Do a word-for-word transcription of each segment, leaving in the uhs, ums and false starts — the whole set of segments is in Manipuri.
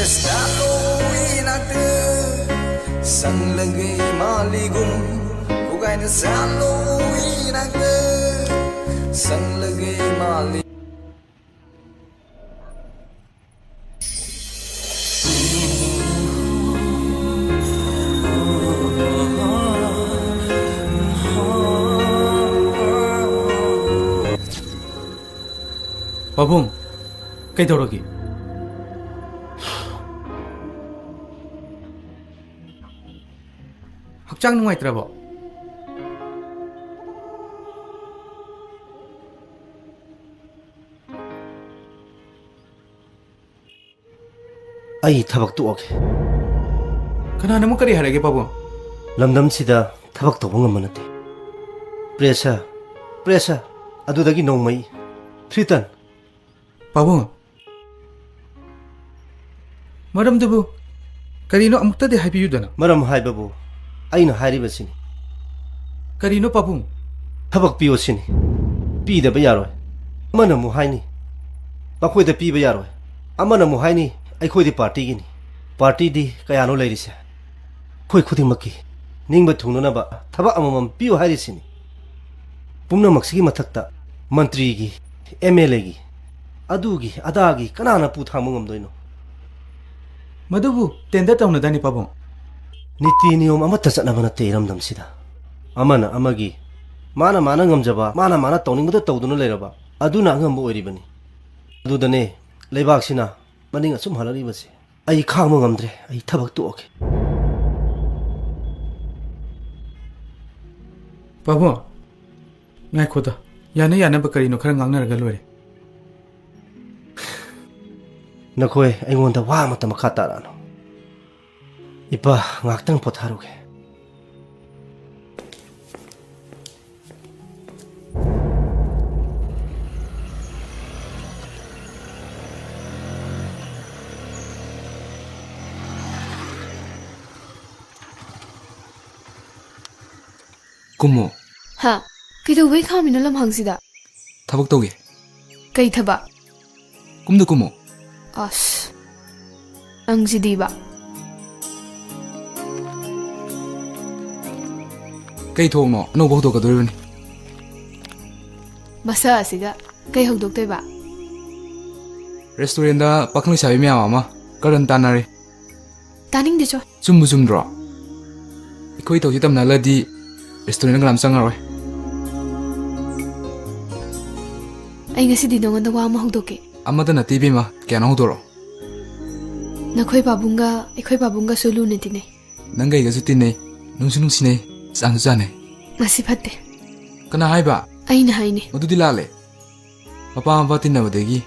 ꯆꯠꯂꯣ ꯏꯅꯥꯛꯇ ꯆꯪꯂꯒꯦ ꯃꯥꯂꯤꯒꯨꯝ ꯈꯨꯒꯥꯏꯅ ꯆꯠꯂꯣ ꯏꯅꯥꯛꯇ ꯆꯪꯂꯒꯦ ꯃꯥꯂꯤ꯫ ꯄꯥꯕꯨꯡ, ꯀꯩꯗꯧꯔꯒꯦ? ꯍꯛꯆꯥꯡ ꯅꯨꯡꯉꯥꯏꯇ꯭ꯔꯕꯣ? ꯑꯩ ꯊꯕꯛ ꯇꯣꯛꯑꯒꯦ꯫ ꯀꯅꯥꯅ ꯑꯃꯨꯛ ꯀꯔꯤ ꯍꯥꯏꯔꯒꯦ, ꯄꯥꯕꯨꯡ? ꯂꯝꯗꯝꯁꯤꯗ ꯊꯕꯛ ꯇꯧꯕ ꯉꯝꯕ ꯅꯠꯇꯦ꯫ Pressure, pressure, ꯑꯗꯨꯗꯒꯤ ꯅꯣꯡꯃꯩ, threaten꯫ ꯄꯥꯕꯨꯡ, ꯃꯔꯝꯗꯨꯕꯨ ꯀꯔꯤꯅꯣ, ꯑꯃꯨꯛꯇꯗꯤ ꯍꯥꯏꯕꯤꯌꯨꯗꯅ꯫ ꯃꯔꯝ ꯍꯥꯏꯕꯕꯨ ꯑꯩꯅ ꯍꯥꯏꯔꯤꯕꯁꯤꯅꯤ꯫ ꯀꯔꯤꯅꯣ, ꯄꯥꯕꯨꯡ? ꯊꯕꯛ ꯄꯤꯌꯣ ꯁꯤꯅꯤ꯫ ꯄꯤꯗꯕ ꯌꯥꯔꯣꯏ꯫ ꯑꯃꯅ ꯑꯃꯨꯛ ꯍꯥꯏꯅꯤ, "ꯃꯈꯣꯏꯗ ꯄꯤꯕ ꯌꯥꯔꯣꯏ"꯫ ꯑꯃꯅ ꯑꯃꯨꯛ ꯍꯥꯏꯅꯤ, "ꯑꯩꯈꯣꯏꯗꯤ party ꯒꯤꯅꯤ"꯫ Party ꯗꯤ ꯀꯌꯥꯅꯣ ꯂꯩꯔꯤꯁꯦ? ꯑꯩꯈꯣꯏ ꯈꯨꯗꯤꯡꯃꯛꯀꯤ ꯅꯤꯡꯕ ꯊꯨꯡꯅꯅꯕ ꯊꯕꯛ ꯑꯃꯃꯝ ꯄꯤꯌꯨ ꯍꯥꯏꯔꯤꯁꯤꯅꯤ꯫ ꯄꯨꯝꯅꯃꯛꯁꯤꯒꯤ ꯃꯊꯛꯇ ꯃꯟꯇ꯭ꯔꯤꯒꯤ, MLA ꯒꯤ, ꯑꯗꯨꯒꯤ ꯑꯗꯥꯒꯤ ꯀꯅꯥꯅ ꯄꯨ ꯊꯥꯡꯕ ꯉꯝꯗꯣꯏꯅꯣ? ꯃꯗꯨꯕꯨ tender ꯇꯧꯅꯗꯥꯏꯅꯦ, ꯄꯥꯕꯨꯡ? ꯅꯤꯇꯤ ꯅꯤꯌꯣꯝ ꯑꯃꯠꯇ ꯆꯠꯅꯕ ꯅꯠꯇꯦ ꯏꯔꯝꯗꯝꯁꯤꯗ꯫ ꯑꯃꯅ ꯑꯃꯒꯤ, ꯃꯥꯅ ꯃꯥꯅ ꯉꯝꯖꯕ, ꯃꯥꯅ ꯃꯥꯅ ꯇꯧꯅꯤꯡꯕꯗ ꯇꯧꯗꯨꯅ ꯂꯩꯔꯕ ꯑꯗꯨꯅ ꯑꯉꯝꯕ ꯑꯣꯏꯔꯤꯕꯅꯤ꯫ ꯑꯗꯨꯗꯅꯦ ꯂꯩꯕꯥꯛꯁꯤꯅ ꯃꯅꯤꯡ ꯑꯁꯨꯝ ꯍꯜꯂꯛꯂꯤꯕꯁꯦ꯫ ꯑꯩ ꯈꯥꯡꯕ ꯉꯝꯗ꯭ꯔꯦ꯫ ꯑꯩ ꯊꯕꯛ ꯇꯣꯛꯑꯒꯦ꯫ ꯄꯥꯕꯨꯡ, ꯉꯥꯏꯈꯣꯗ꯫ ꯌꯥꯅ ꯌꯥꯅꯕ ꯀꯔꯤꯅꯣ ꯈꯔ ꯉꯥꯡꯅꯔꯒ ꯂꯣꯏꯔꯦ꯫ ꯅꯈꯣꯏ ꯑꯩꯉꯣꯟꯗ ꯋꯥ ꯑꯃꯠꯇ ꯃꯈꯥ ꯇꯥꯔꯛꯑꯅꯨ꯫ ꯏꯄꯥ, ꯉꯥꯏꯍꯥꯛꯇꯪ ꯄꯣꯊꯥꯔꯨꯒꯦ꯫ ꯀꯨꯝꯃꯣ꯫ ꯍꯥ? ꯀꯩꯗꯧꯕꯩ ꯈꯥꯝꯃꯤꯅꯣ ꯂꯝꯍꯥꯡꯁꯤꯗ? ꯊꯕꯛ ꯇꯧꯒꯦ꯫ ꯀꯩ ꯊꯕꯛ? ꯀꯨꯝꯗ ꯀꯨꯝꯃꯣ꯫ ꯑꯁ꯫ ꯅꯪꯁꯤꯗꯤꯕ꯫ ꯀꯩ ꯊꯣꯡꯅꯣ? ꯑꯅꯧꯕ ꯍꯧꯗꯣꯛꯀꯗꯣꯔꯤꯕꯅꯤ꯫ ꯃꯁꯛ ꯑꯁꯤꯒ ꯀꯩ ꯍꯧꯗꯣꯛꯇꯣꯏꯕ? ꯔꯦꯁꯇꯨꯔꯦꯟꯗ ꯄꯥꯈꯪ ꯂꯩꯁꯥꯕꯤ ꯃꯌꯥꯝ ꯑꯃ ꯀꯔꯟ ꯇꯥꯟꯅꯔꯤ꯫ ꯇꯥꯅꯤꯡꯗꯦ ꯆꯣ꯫ ꯆꯨꯝꯕꯨ ꯆꯨꯝꯗ꯭ꯔꯣ? ꯑꯩꯈꯣꯏ ꯇꯧꯁꯤ ꯇꯝꯅꯍꯜꯂꯗꯤ ꯔꯦꯁꯇꯨꯔꯦꯟꯗ ꯀꯅꯥꯝ ꯆꯪꯉꯔꯣꯏ꯫ ꯑꯩ ꯉꯁꯤꯗꯤ ꯅꯉꯣꯟꯗ ꯋꯥ ꯑꯃ ꯍꯧꯗꯣꯛꯀꯦ꯫ ꯑꯃꯠꯇ ꯅꯠꯇꯦ ꯏꯕꯦꯝꯃ, ꯀꯌꯥꯅꯣ ꯍꯧꯗꯣꯔꯛꯑꯣ꯫ ꯅꯈꯣꯏ ꯄꯥꯕꯨꯡꯒ ꯑꯩꯈꯣꯏ ꯄꯥꯕꯨꯡꯒꯁꯨ ꯂꯨꯅ ꯇꯤꯟꯅꯩ꯫ ꯅꯪꯒ ꯑꯩꯒꯁꯨ ꯇꯤꯟꯅꯩ, ꯅꯨꯡꯁꯨ ꯅꯨꯡꯁꯤꯅꯩ, ꯆꯥꯟꯁꯨ ꯆꯥꯟꯅꯩ꯫ ꯃꯁꯤ ꯐꯠꯇꯦ꯫ ꯀꯅꯥ ꯍꯥꯏꯕ? ꯑꯩꯅ ꯍꯥꯏꯅꯤ꯫ ꯃꯗꯨꯗꯤ ꯂꯥꯜꯂꯦ꯫ ꯃꯄꯥ ꯃꯄꯥ ꯇꯤꯟꯅꯕꯗꯒꯤ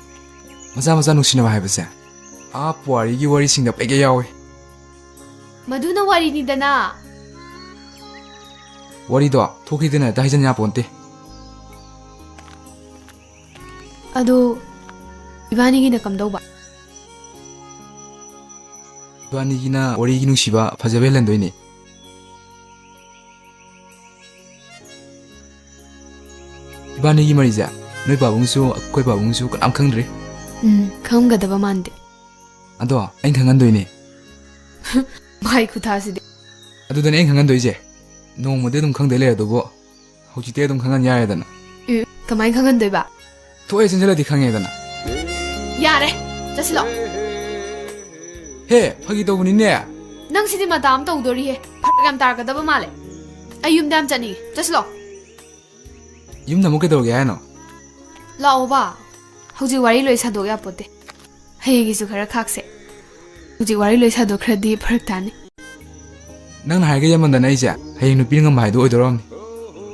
ꯃꯆꯥ ꯃꯆꯥ ꯅꯨꯡꯁꯤꯅꯕ ꯍꯥꯏꯕꯁꯦ ꯑꯥ ꯄꯨꯋꯥꯔꯤꯒꯤ ꯋꯥꯔꯤꯁꯤꯡꯗ ꯄꯩꯒꯩ ꯌꯥꯎꯏ꯫ ꯃꯗꯨꯅ ꯋꯥꯔꯤꯅꯤꯗꯅ꯫ ꯋꯥꯔꯤꯗꯣ ꯊꯣꯛꯈꯤꯗꯅ ꯍꯦꯛꯇ ꯍꯥꯏꯖꯟ ꯌꯥꯄꯣꯟꯇꯦ꯫ ꯑꯗꯣ ꯏꯕꯥꯅꯤꯒꯤꯅ ꯀꯝꯗꯧꯕ? ꯏꯕꯥꯅꯤꯒꯤꯅ ꯋꯥꯔꯤꯒꯤ ꯅꯨꯡꯁꯤꯕ ꯐꯖꯕ ꯍꯦꯜꯍꯟꯗꯣꯏꯅꯦ꯫ ꯏꯕꯥꯅꯤꯒꯤ ꯃꯔꯤꯁꯦ ꯅꯣꯏ ꯄꯥꯕꯨꯡꯁꯨ ꯑꯩꯈꯣꯏ ꯄꯥꯕꯨꯡꯁꯨ ꯀꯅꯥꯝ ꯈꯪꯗ꯭ꯔꯤ꯫ ꯎꯝ, ꯈꯪꯒꯗꯕ ꯃꯥꯟꯗꯦ꯫ ꯑꯗꯣ ꯑꯩꯅ ꯈꯪꯍꯟꯗꯣꯏꯅꯦ꯫ ꯃꯥꯏ ꯈꯨꯊꯥꯁꯤꯗꯤ꯫ ꯑꯗꯨꯗꯅꯦ ꯑꯩꯅ ꯈꯪꯍꯟꯗꯣꯏꯁꯦ꯫ ꯅꯣꯡꯃꯗꯤ ꯑꯗꯨꯝ ꯈꯪꯗꯣꯏ ꯂꯩꯔꯗꯨꯕꯨ ꯍꯧꯖꯤꯛꯇꯤ ꯑꯗꯨꯝ ꯈꯪꯍꯟ ꯌꯥꯔꯦꯗꯅ꯫ ꯎꯝ, ꯀꯃꯥꯏꯅ ꯈꯪꯍꯟꯗꯣꯏꯕ? ꯊꯣꯛꯑꯦ ꯆꯦꯟꯁꯤꯜꯂꯗꯤ ꯈꯪꯉꯦꯗꯅ꯫ ꯌꯥꯔꯦ, ꯆꯠꯁꯤꯜꯂꯣ꯫ ꯍꯦ, ꯐꯥꯒꯤ ꯇꯧꯕꯅꯤꯅꯦ꯫ ꯅꯪ ꯁꯤꯗꯤ ꯃꯇꯥ ꯑꯃ ꯇꯧꯗꯣꯔꯤꯍꯦ꯫ ꯐꯔꯛ ꯌꯥꯝ ꯇꯥꯔꯛꯀꯗꯕ ꯃꯥꯜꯂꯦ꯫ ꯑꯩ ꯌꯨꯝꯗ ꯌꯥꯝ ꯆꯠꯅꯤꯡꯉꯦ꯫ ꯆꯠꯁꯤꯜꯂꯣ꯫ ꯌꯨꯝꯗ ꯑꯃꯨꯛ ꯀꯩꯗꯧꯔꯒꯦ ꯍꯥꯏꯅꯣ? ꯂꯥꯛꯑꯣꯕ꯫ ꯍꯧꯖꯤꯛ ꯋꯥꯔꯤ ꯂꯣꯏ ꯁꯥꯗꯣꯛ ꯌꯥꯄꯣꯠꯇꯦ꯫ ꯍꯌꯦꯡꯒꯤꯁꯨ ꯈꯔ ꯈꯥꯛꯁꯦ꯫ ꯍꯧꯖꯤꯛ ꯋꯥꯔꯤ ꯂꯣꯏ ꯁꯥꯗꯣꯛꯈ꯭ꯔꯗꯤ ꯐꯔꯛ ꯇꯥꯅꯤ꯫ ꯅꯪꯅ ꯍꯥꯏꯒ ꯌꯥꯝꯃꯟꯗꯅ ꯑꯩꯁꯦ ꯍꯌꯦꯡ ꯅꯨꯄꯤꯅ ꯉꯝꯕ ꯍꯥꯏꯗꯣ ꯑꯣꯏꯗꯣꯔꯕꯅꯤ꯫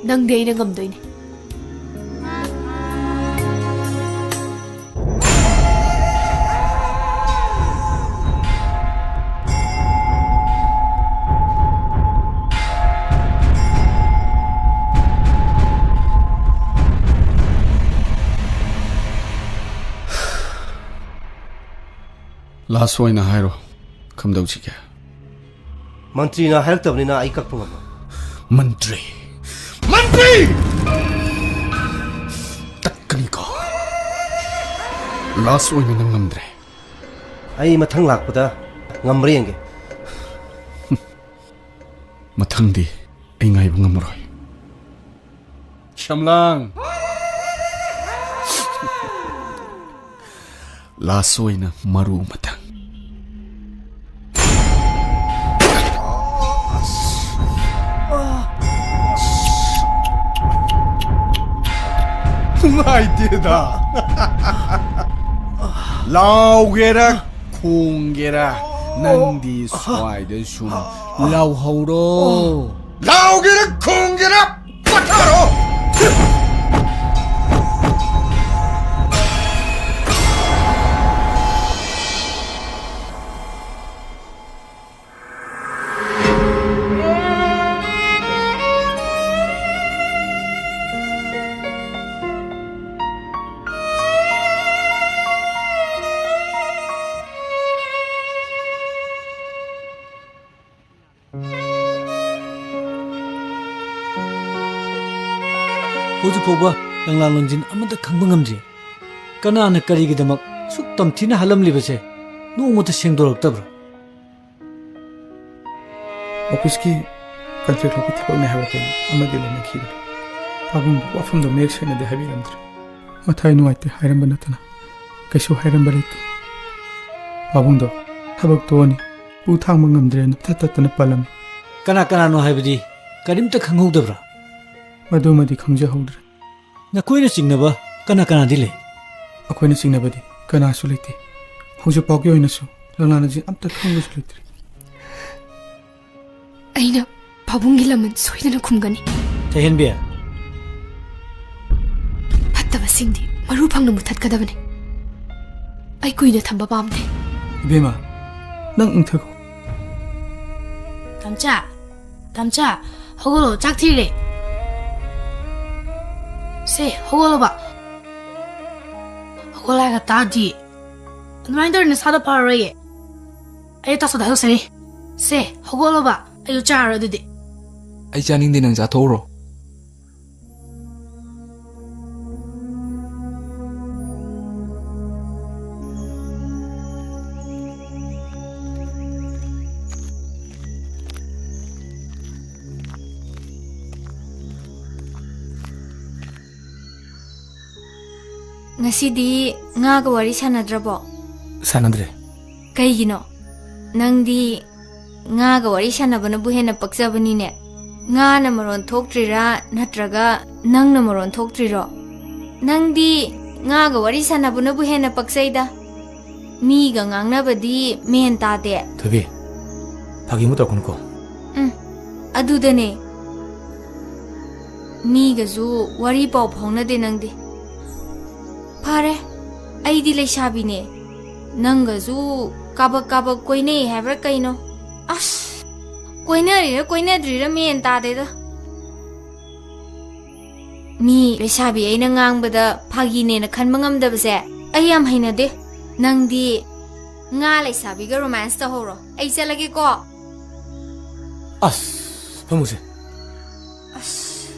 ꯅꯪꯗꯤ ꯑꯩꯅ ꯉꯝꯗꯣꯏꯅꯤ꯫ ꯂꯥꯁ ꯑꯣꯏꯅ ꯍꯥꯏꯔꯣ, ꯀꯝꯗꯧꯁꯤꯒꯦ? ꯃꯟꯇ꯭ꯔꯤꯅ ꯍꯥꯏꯔꯛꯇꯕꯅꯤꯅ ꯑꯩ ꯀꯛꯄ ꯉꯝꯃꯣꯏ꯫ ꯃꯟꯇ꯭ꯔꯤ? ꯃꯟꯇ꯭ꯔꯤ! ꯇꯛꯀꯅꯤꯀꯣ꯫ ꯂꯥꯁ ꯑꯣꯏꯅ ꯅꯪ ꯉꯝꯗ꯭ꯔꯦ꯫ ꯑꯩ ꯃꯊꯪ ꯂꯥꯛꯄꯗ ꯉꯝꯕ꯭ꯔꯥ ꯌꯦꯡꯒꯦ꯫ ꯃꯊꯪꯗꯤ ꯑꯩ ꯉꯥꯏꯕ ꯉꯝꯃꯔꯣꯏ꯫ ꯁꯝꯂꯥꯡ꯫ ꯂꯥꯁ ꯑꯣꯏꯅ ꯃꯔꯨ ꯑꯃꯇꯪ꯫ ꯅꯨꯡꯉꯥꯏꯇꯦꯗ꯫ ꯂꯥꯎꯒꯦꯔꯥ ꯈꯣꯡꯒꯦꯔꯥ, ꯅꯪꯗꯤ ꯁ꯭ꯋꯥꯏꯗ ꯁꯨꯝ ꯂꯥꯎꯍꯧꯔꯣ꯫ ꯂꯥꯎꯒꯦꯔꯥ ꯈꯣꯡꯒꯦꯔꯥ, ꯄꯣꯊꯥꯔꯣ꯫ ꯍꯧꯖꯤꯛ ꯐꯥꯎꯕ ꯂꯪꯂꯥ ꯂꯪꯖꯤꯟ ꯑꯃꯠꯇ ꯈꯪꯕ ꯉꯝꯗ꯭ꯔꯤ꯫ ꯀꯅꯥꯅ ꯀꯔꯤꯒꯤꯗꯃꯛ ꯑꯁꯨꯛ ꯇꯝꯊꯤꯅ ꯍꯥꯠꯂꯝꯂꯤꯕꯁꯦ ꯅꯣꯡꯃꯇ ꯁꯦꯡꯗꯣꯔꯛꯇꯕ꯭ꯔꯥ? ꯑꯣꯐꯤꯁꯀꯤ ꯀꯟꯇ꯭ꯔꯦꯛ ꯂꯧꯕꯒꯤ ꯊꯕꯛꯅꯦ ꯍꯥꯏꯕ ꯀꯩꯅꯣ ꯑꯃꯗꯤ ꯂꯩꯅꯈꯤꯕꯅꯤ꯫ ꯄꯥꯕꯨꯡꯗ ꯋꯥꯐꯝꯗꯣ ꯃꯌꯦꯛ ꯁꯦꯡꯅꯗꯤ ꯍꯥꯏꯕꯤꯔꯝꯗ꯭ꯔꯦ꯫ ꯃꯊꯥꯏ ꯅꯨꯡꯉꯥꯏꯇꯦ ꯍꯥꯏꯔꯝꯕ ꯅꯠꯇꯅ ꯀꯩꯁꯨ ꯍꯥꯏꯔꯝꯕ ꯂꯩꯇꯦ꯫ ꯄꯥꯕꯨꯡꯗꯣ ꯊꯕꯛ ꯇꯣꯛꯑꯅꯤ, ꯄꯨ ꯊꯥꯡꯕ ꯉꯝꯗ꯭ꯔꯦꯅ ꯊꯠ ꯊꯠꯇꯅ ꯄꯜꯂꯝꯃꯤ꯫ ꯀꯅꯥ ꯀꯅꯥꯅꯣ ꯍꯥꯏꯕꯗꯤ ꯀꯔꯤꯝꯇ ꯈꯪꯍꯧꯗꯕ꯭ꯔꯥ? ꯃꯗꯨꯃꯗꯤ ꯈꯪꯖꯍꯧꯗ꯭ꯔꯦ꯫ ꯅꯈꯣꯏꯅ ꯆꯤꯡꯅꯕ ꯀꯅꯥ ꯀꯅꯥꯗꯤ ꯂꯩ? ꯑꯩꯈꯣꯏꯅ ꯆꯤꯡꯅꯕꯗꯤ ꯀꯅꯥꯁꯨ ꯂꯩꯇꯦ꯫ ꯍꯧꯖꯤꯛ ꯐꯥꯎꯒꯤ ꯑꯣꯏꯅꯁꯨ ꯂꯪꯂꯥ ꯂꯪꯖꯤꯟ ꯑꯝꯇ ꯈꯪꯕꯁꯨ ꯂꯩꯇ꯭ꯔꯤ꯫ ꯑꯩꯅ ꯄꯥꯕꯨꯡꯒꯤ ꯂꯃꯟ ꯁꯣꯏꯗꯅ ꯈꯨꯝꯒꯅꯤ꯫ ꯊꯣꯏꯍꯦꯟꯕꯤ꯫ ꯐꯠꯇꯕꯁꯤꯡꯗꯤ ꯃꯔꯨ ꯐꯪꯅ ꯃꯨꯊꯠꯀꯗꯕꯅꯤ꯫ ꯑꯩ ꯀꯨꯏꯅ ꯊꯝꯕ ꯄꯥꯝꯗꯦ꯫ ꯏꯕꯦꯝꯃ, ꯅꯪ ꯏꯪꯊꯈꯣ꯫ ꯇꯝꯆꯥ, ꯇꯝꯆꯥ, ꯍꯧꯒꯠꯂꯣ, ꯆꯥꯛ ꯊꯤꯔꯦ꯫ ꯁꯦ, ꯍꯧꯒꯠꯂꯣꯕ꯫ ꯍꯧꯒꯠꯂꯣ ꯍꯥꯏꯔꯒ ꯇꯥꯗꯤ꯫ ꯑꯗꯨꯃꯥꯏꯅ ꯇꯧꯔꯗꯤ ꯅꯁꯥꯗꯣ ꯐꯔꯔꯣꯏꯌꯦ꯫ ꯑꯩ ꯇꯥꯁꯣꯗ ꯍꯥꯏꯗꯣꯛꯆꯅꯤ꯫ ꯁꯦ, ꯍꯧꯒꯠꯂꯣꯕ꯫ ꯑꯩꯁꯨ ꯆꯥꯔꯣꯏ ꯑꯗꯨꯗꯤ꯫ ꯑꯩ ꯆꯥꯅꯤꯡꯗꯦ, ꯅꯪ ꯆꯥꯊꯣꯛꯎꯔꯣ꯫ ꯉꯁꯤꯗꯤ ꯉꯥꯒ ꯋꯥꯔꯤ ꯁꯥꯟꯅꯗ꯭ꯔꯕꯣ? ꯁꯥꯟꯅꯗ꯭ꯔꯦ꯫ ꯀꯩꯒꯤꯅꯣ? ꯅꯪꯗꯤ ꯉꯥꯒ ꯋꯥꯔꯤ ꯁꯥꯟꯅꯕꯅꯕꯨ ꯍꯦꯟꯅ ꯄꯛꯆꯕꯅꯤꯅꯦ꯫ ꯉꯥꯅ ꯃꯔꯣꯟ ꯊꯣꯛꯇ꯭ꯔꯤꯔꯥ, ꯅꯠꯇ꯭ꯔꯒ ꯅꯪꯅ ꯃꯔꯣꯟ ꯊꯣꯛꯇ꯭ꯔꯤꯔꯣ? ꯅꯪꯗꯤ ꯉꯥꯒ ꯋꯥꯔꯤ ꯁꯥꯟꯅꯕꯅꯕꯨ ꯍꯦꯟꯅ ꯄꯛꯆꯩꯗ꯫ ꯃꯤꯒ ꯉꯥꯡꯅꯕꯗꯤ ꯃꯦꯟ ꯇꯥꯗꯦ꯫ ꯊꯣꯏꯕꯤ, ꯐꯥꯒꯤ ꯑꯃꯨꯛ ꯇꯧꯔꯛꯀꯅꯨꯀꯣ꯫ ꯎꯝ, ꯑꯗꯨꯗꯅꯦ꯫ ꯃꯤꯒꯁꯨ ꯋꯥꯔꯤ ꯄꯥꯎ ꯐꯥꯎꯅꯗꯦ ꯅꯪꯗꯤ꯫ ꯐꯔꯦ, ꯑꯩꯗꯤ ꯂꯩꯁꯥꯕꯤꯅꯦ꯫ ꯅꯪꯒꯁꯨ ꯀꯥꯕꯛ ꯀꯥꯕꯛ ꯀꯣꯏꯅꯩ ꯍꯥꯏꯕ꯭ꯔꯥ ꯀꯩꯅꯣ? ꯑꯁ, ꯀꯣꯏꯅꯔꯤꯔ ꯀꯣꯏꯅꯗ꯭ꯔꯤꯔ ꯃꯦꯟ ꯇꯥꯗꯦꯗ꯫ ꯃꯤ ꯂꯩꯁꯥꯕꯤ ꯑꯩꯅ ꯉꯥꯡꯕꯗ ꯐꯥꯒꯤꯅꯦꯅ ꯈꯟꯕ ꯉꯝꯗꯕꯁꯦ ꯑꯩ ꯌꯥꯝ ꯍꯩꯅꯗꯦ꯫ ꯅꯪꯗꯤ ꯉꯥ ꯂꯩꯁꯥꯕꯤꯒ romance ꯇꯧꯍꯧꯔꯣ꯫ ꯑꯩ ꯆꯠꯂꯒꯦꯀꯣ꯫ ꯑꯁ, ꯐꯝꯃꯨꯁꯦ꯫ ꯑꯁ꯫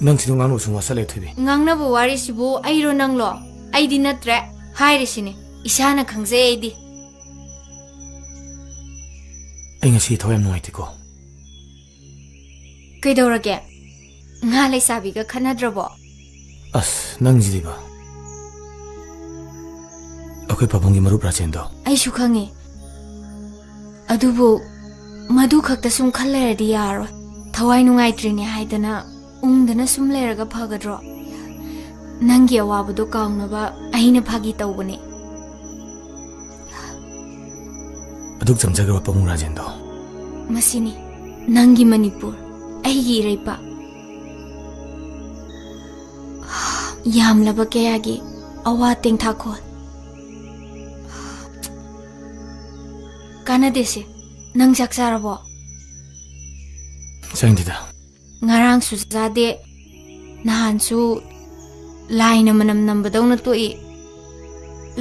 ꯅꯪ ꯁꯤꯗ ꯉꯥꯡꯅꯕ ꯁꯨꯝ ꯋꯥꯁꯜꯂꯦ, ꯊꯣꯏꯕꯤ꯫ ꯉꯥꯡꯅꯕ ꯋꯥꯔꯤꯁꯤꯕꯨ ꯑꯩꯔꯣ ꯅꯪꯂꯣ? ꯑꯩꯗꯤ ꯅꯠꯇ꯭ꯔꯦ꯫ ꯍꯥꯏꯔꯤꯁꯤꯅꯤ, ꯏꯁꯥꯅ ꯈꯪꯖꯩ ꯑꯩꯗꯤ꯫ ꯑꯩ ꯉꯁꯤ ꯊꯋꯥꯏ ꯌꯥꯝ ꯅꯨꯡꯉꯥꯏꯇꯦꯀꯣ꯫ ꯀꯩꯗꯧꯔꯒꯦ? ꯉꯥ ꯂꯩꯁꯥꯕꯤꯒ ꯈꯠꯅꯗ꯭ꯔꯕꯣ? ꯑꯁ, ꯅꯪꯁꯤꯗꯤꯕ꯫ ꯑꯩꯈꯣꯏ ꯄꯥꯕꯨꯡꯒꯤ ꯃꯔꯨꯞ ꯔꯥꯖꯦꯟꯗꯣ꯫ ꯑꯩꯁꯨ ꯈꯪꯉꯤ꯫ ꯑꯗꯨꯕꯨ ꯃꯗꯨ ꯈꯛꯇ ꯁꯨꯝ ꯈꯜ ꯂꯩꯔꯗꯤ ꯌꯥꯔꯣꯏ꯫ ꯊꯋꯥꯏ ꯅꯨꯡꯉꯥꯏꯇ꯭ꯔꯤꯅꯦ ꯍꯥꯏꯗꯅ ꯎꯪꯗꯅ ꯁꯨꯝ ꯂꯩꯔꯒ ꯐꯒꯗ꯭ꯔꯣ? ꯅꯪꯒꯤ ꯑꯋꯥꯕꯗꯣ ꯀꯥꯎꯅꯕ ꯑꯩꯅ ꯐꯥꯒꯤ ꯇꯧꯕꯅꯦ꯫ ꯑꯗꯨꯛ ꯆꯝꯖꯈ꯭ꯔꯕ ꯄꯥꯕꯨꯡ ꯔꯥꯖꯦꯟꯗꯣ꯫ ꯃꯁꯤꯅꯤ ꯅꯪꯒꯤ ꯃꯅꯤꯄꯨꯔ, ꯑꯩꯒꯤ ꯏꯔꯩꯄꯥꯛ꯫ ꯌꯥꯝꯂꯕ ꯀꯌꯥꯒꯤ ꯑꯋꯥ ꯇꯦꯡꯊꯥꯈꯣꯜ꯫ ꯀꯥꯟꯅꯗꯦꯁꯦ, ꯅꯪ ꯆꯥꯛ ꯆꯥꯔꯕꯣ? ꯆꯥꯅꯤꯡꯗꯦꯗ꯫ ꯉꯔꯥꯡꯁꯨ ꯆꯥꯗꯦ, ꯅꯍꯥꯟꯁꯨ ꯂꯥꯏꯅ ꯃꯅꯝ ꯅꯝꯕꯗꯧꯅ ꯇꯣꯛꯏ꯫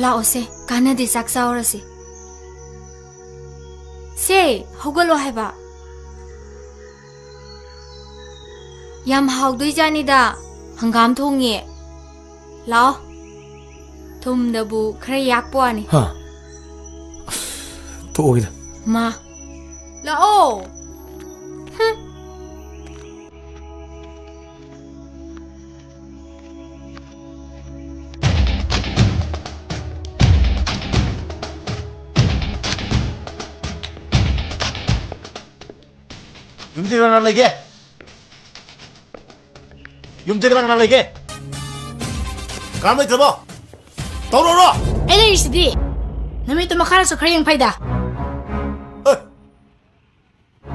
ꯂꯥꯛꯑꯣꯁꯦ, ꯀꯥꯟꯅꯗꯦ, ꯆꯥꯛ ꯆꯥꯎꯔꯁꯤ꯫ ꯁꯦ, ꯍꯧꯒꯠꯂꯣ ꯍꯥꯏꯕ꯫ ꯌꯥꯝ ꯍꯥꯎꯗꯣꯏꯖꯥꯠꯅꯤꯗ, ꯍꯪꯒꯥꯝ ꯊꯣꯡꯉꯦ꯫ ꯂꯥꯛꯑꯣ꯫ ꯊꯨꯝꯗꯕꯨ ꯈꯔ ꯌꯥꯛꯄ ꯋꯥꯅꯤ꯫ ꯍꯥ? ꯑꯁ, ꯇꯣꯛꯑꯒꯦꯗ꯫ ꯃꯥ꯫ ꯂꯥꯛꯑꯣ꯫ ꯍꯨꯝ꯫ ꯌꯨꯝꯁꯤꯗ ꯀꯅꯥ ꯂꯩꯒꯦ? ꯌꯨꯝꯁꯤꯗ ꯀꯅꯥ ꯀꯅꯥ ꯂꯩꯒꯦ? ꯀꯅꯥꯝ ꯂꯩꯇ꯭ꯔꯕꯣ? ꯇꯧꯔꯛꯑꯣꯔꯣ? ꯑꯩ ꯂꯩꯔꯤꯁꯤꯗꯤ꯫ ꯅꯨꯃꯤꯠꯇꯨ ꯃꯈꯥꯗꯁꯨ ꯈꯔ ꯌꯦꯡ ꯐꯩꯗ꯫ ꯑꯦ!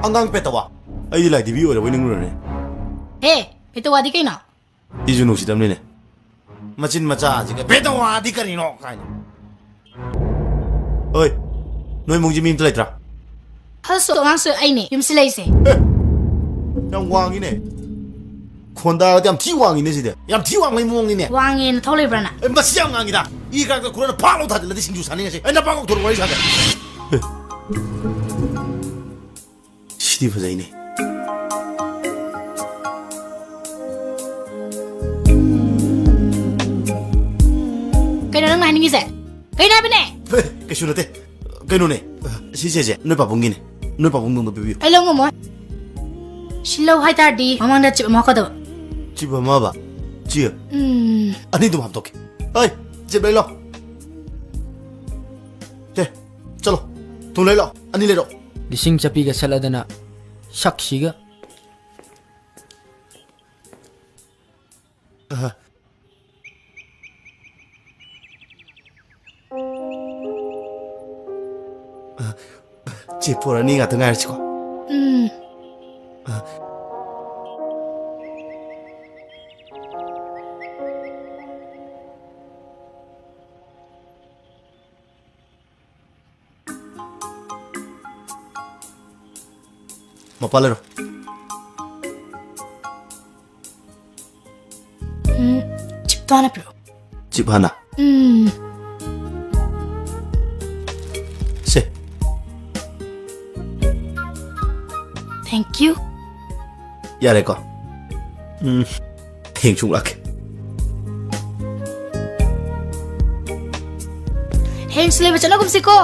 ꯑꯉꯥꯡ ꯄꯦꯇꯋꯥ꯫ ꯑꯩꯗꯤ ꯂꯥꯏꯙꯤꯕꯤ ꯑꯣꯏꯔꯕꯣꯏ ꯅꯤꯡꯂꯨꯔꯦꯅꯦ꯫ ꯍꯦ! ꯄꯦꯇꯋꯥꯗꯤ ꯀꯩꯅꯣ? ꯑꯩꯁꯨ ꯅꯨꯡꯁꯤꯗꯕꯅꯤꯅꯦ꯫ ꯃꯆꯤꯟ ꯃꯆꯥꯁꯤꯒ "ꯄꯦꯇꯋꯥꯗꯤ ꯀꯔꯤꯅꯣ?" ꯀꯥꯏꯅ꯫ ꯑꯣꯏ, ꯅꯣꯏ ꯏꯃꯨꯡꯁꯤ ꯃꯤ ꯑꯝꯇ ꯂꯩꯇ꯭ꯔꯥ? ꯑꯍꯜꯁꯨ ꯑꯉꯥꯡꯁꯨ ꯑꯩꯅꯦ ꯌꯨꯝꯁꯤ ꯂꯩꯁꯦ꯫ ꯑꯦ, ꯌꯥꯝ ꯋꯥꯡꯉꯤꯅꯦ꯫ ꯈꯣꯟꯗꯥꯒꯗꯤ ꯌꯥꯝ ꯊꯤ ꯋꯥꯡꯉꯤꯅꯦ ꯁꯤꯗꯤ꯫ ꯌꯥꯝ ꯊꯤ ꯋꯥꯡꯕꯩ ꯃꯑꯣꯡꯅꯤꯅꯦ꯫ ꯋꯥꯡꯉꯦꯅ ꯊꯧ ꯂꯩꯕ꯭ꯔꯥꯅ? ꯑꯦ, ꯃꯁꯤ ꯌꯥꯝ ꯉꯥꯡꯉꯤꯗ꯫ ꯏ ꯀꯥꯔꯛꯇ ꯈꯨꯔꯅ ꯐꯥꯛ ꯂꯧ ꯊꯥꯖꯤꯜꯂꯗꯤ ꯁꯤꯡꯖꯨ ꯆꯥꯅꯤꯡꯉꯁꯤ꯫ ꯑꯩ ꯅꯄꯥ ꯀꯧꯊꯣꯔꯛꯑꯣ, ꯋꯥꯔꯤ ꯁꯥꯒꯦ꯫ ꯑꯦ꯫ ꯁꯤꯗꯤ ꯐꯖꯩꯅꯦ꯫ ꯀꯩꯅꯣ ꯅꯪꯅ ꯍꯥꯏꯅꯤꯡꯉꯤꯁꯦ? ꯀꯩꯅꯣ ꯍꯥꯏꯕꯅꯦ? ꯍꯦ, ꯀꯩꯁꯨ ꯅꯠꯇꯦ꯫ ꯀꯩꯅꯣꯅꯦ, ꯁꯤꯁꯦ ꯅꯣꯏ ꯄꯥꯕꯨꯡꯒꯤꯅꯦ꯫ ꯅꯣꯏ ꯄꯥꯕꯨꯡꯗꯣ ꯑꯝꯇ ꯄꯤꯕꯤꯌꯨ꯫ ꯑꯩ ꯂꯧ ꯉꯝꯃꯣꯏ꯫ ꯁꯤ ꯂꯧ ꯍꯥꯏꯇꯥꯔꯗꯤ ꯃꯃꯥꯡꯗ ꯆꯤꯞ ꯑꯃ ꯍꯥꯞꯀꯗꯕ꯫ ꯆꯤꯞ ꯑꯃꯕ? ꯆꯤꯞ? ꯎꯝ꯫ ꯑꯅꯤꯗꯨꯝ ꯍꯥꯞꯇꯣꯛꯀꯦ꯫ ꯍꯣꯏ, ꯆꯤꯞ ꯂꯩ ꯂꯥꯎ꯫ ꯁꯦ, ꯆꯠꯂꯣ꯫ ꯊꯨꯝ ꯂꯩ ꯂꯥꯎ꯫ ꯑꯅꯤ ꯂꯩꯔꯣ꯫ ꯂꯤꯁꯤꯡ ꯆꯠꯄꯤꯒ ꯁꯠꯂꯗꯅ ꯁꯛꯁꯤꯒ꯫ ꯑꯍ꯫ ꯑ, ꯆꯦ ꯄꯣꯔ ꯑꯅꯤ ꯉꯥꯛꯇ ꯉꯥꯏꯔꯁꯤꯀꯣ꯫ ꯎꯝ꯫ ꯑ꯫ ꯃꯄꯥ ꯂꯩꯔꯣ꯫ ꯎꯝ, ꯆꯤꯞꯇꯣ ꯍꯥꯟꯅ ꯄꯤꯔꯛꯑꯣ꯫ ꯆꯤꯞ ꯍꯥꯟꯅ? ꯎꯝ꯫ ꯁꯦ꯫ Thank you꯫ ꯌꯥꯔꯦꯀꯣ? ꯎꯝ꯫ ꯍꯌꯦꯡ ꯁꯨꯡ ꯂꯥꯛꯀꯦ꯫ ꯍꯌꯦꯡꯁꯨ ꯂꯩꯕ ꯆꯠꯂꯒꯨꯝꯁꯤꯀꯣ꯫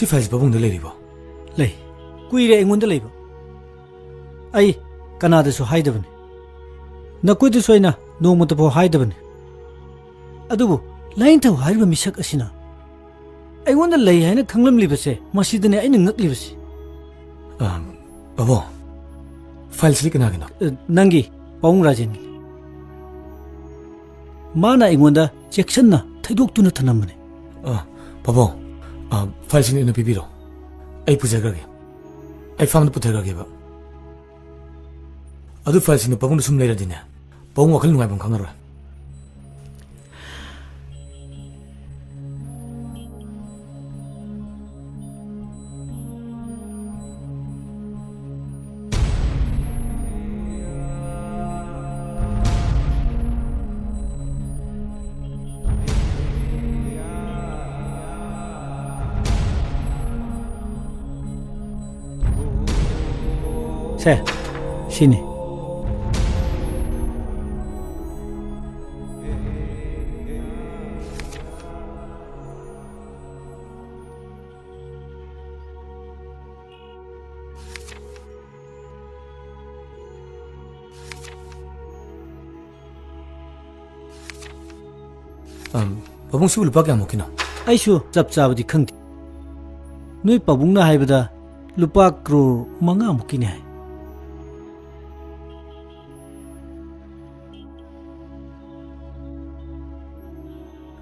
ꯁꯤ ꯐꯥꯏꯜꯁꯤ ꯄꯥꯕꯨꯡꯗ ꯂꯩꯔꯤꯕꯣ? ꯂꯩ꯫ ꯀꯨꯏꯔꯦ ꯑꯩꯉꯣꯟꯗ ꯂꯩꯕ꯫ ꯑꯩ ꯀꯅꯥꯗꯁꯨ ꯍꯥꯏꯗꯕꯅꯤ꯫ ꯅꯈꯣꯏꯗꯁꯨ ꯑꯩꯅ ꯅꯣꯡꯃꯇ ꯐꯥꯎ ꯍꯥꯏꯗꯕꯅꯤ꯫ ꯑꯗꯨꯕꯨ ꯂꯥꯏꯅꯤꯡꯊꯧ ꯍꯥꯏꯔꯤꯕ ꯃꯤꯁꯛ ꯑꯁꯤꯅ ꯑꯩꯉꯣꯟꯗ ꯂꯩ ꯍꯥꯏꯅ ꯈꯪꯂꯝꯂꯤꯕꯁꯦ, ꯃꯁꯤꯗꯅꯦ ꯑꯩꯅ ꯉꯛꯂꯤꯕꯁꯤ꯫ ꯑ, ꯄꯥꯕꯨꯡ, ꯐꯥꯏꯜꯁꯤꯗꯤ ꯀꯅꯥꯒꯤꯅꯣ? ꯑ, ꯅꯪꯒꯤ, ꯄꯥꯕꯨꯡ ꯔꯥꯖꯦꯟꯒꯤꯅꯤ꯫ ꯃꯥꯅ ꯑꯩꯉꯣꯟꯗ ꯆꯦꯛꯁꯤꯟꯅ ꯊꯩꯗꯣꯛꯇꯨꯅ ꯊꯅꯝꯕꯅꯤ꯫ ꯑ, ꯄꯥꯕꯨꯡ, ꯑ, ꯐꯥꯏꯜꯁꯤꯡꯗꯣ ꯑꯩꯅ ꯄꯤꯕꯤꯔꯣ꯫ ꯑꯩ ꯄꯨꯖꯈ꯭ꯔꯒꯦ꯫ ꯑꯩ ꯐꯥꯔꯝꯗ ꯄꯨꯊꯈ꯭ꯔꯒꯦꯕ꯫ ꯑꯗꯨ ꯐꯥꯏꯜꯁꯤꯡꯗꯣ ꯄꯥꯕꯨꯡꯗ ꯁꯨꯝ ꯂꯩꯔꯗꯤꯅꯦ, ꯄꯥꯕꯨꯡ ꯋꯥꯈꯜ ꯅꯨꯡꯉꯥꯏꯐꯝ ꯈꯪꯉꯔꯣꯏ꯫ ꯁꯦ, ꯁꯤꯅꯤ꯫ ꯑꯝ, ꯄꯥꯕꯨꯡ, ꯁꯤꯕꯨ ꯂꯨꯄꯥ ꯀꯌꯥꯃꯨꯛꯀꯤꯅꯣ? ꯑꯩꯁꯨ ꯆꯞ ꯆꯥꯕꯗꯤ ꯈꯪꯗꯦ꯫ ꯅꯣꯏ ꯄꯥꯕꯨꯡꯅ ꯍꯥꯏꯕꯗ ꯂꯨꯄꯥ ꯀ꯭ꯔꯣꯔ ꯃꯉꯥꯃꯨꯛꯀꯤꯅꯤ ꯍꯥꯏ꯫